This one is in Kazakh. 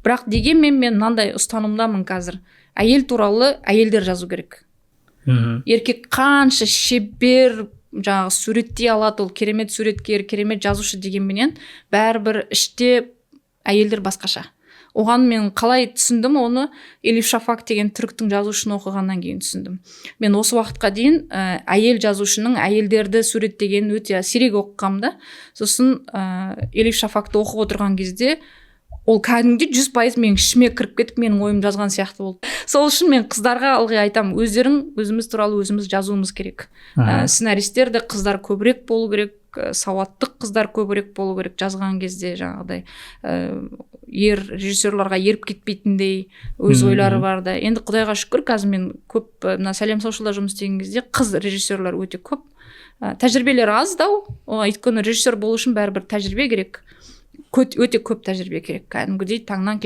Бірақ дегенмен мен мынандай ұстанымдамын: қазір әйел туралы әйелдер жазу керек. Еркек қанша шебер жаңағы суреттей алады, ол керемет суреткер, керемет жазушы дегенменен, бәрібір іште әйелдер басқаша. Оған мен қалай түсіндім? Оны Элиф Шафак деген түріктің жазушысын оқығаннан кейін түсіндім. Мен осы уақытқа дейін әйел жазушының әйелдерді суреттегенін өте сирек оқығанмын да. Сосын Элиф Шафакты оқып отырған кезде ол кәдімгідей 100% менің ішіме кіріп кетіп, менің ойымды жазған сияқты болды. Сол үшін мен қыздарға ылғи айтамын: өздерің, өзіміз туралы өзіміз жазуымыз керек. Сценаристер де қыздар көбірек болу керек, сауатты қыздар көбірек болу керек. Жазған кезде жаңағыдай ер режиссерларға еріп кетпейтіндей өз ойлары бар да. Енді құдайға шүкір, қазір мен көп мына Сәлем Social-да жұмыс істеген кезде қыз режиссерлар өте көп. Тәжірибелері аздау, өйткені режиссер болу үшін бәрібір тәжірибе керек, өте көп тәжірибе керек, кәдімгідей таңнан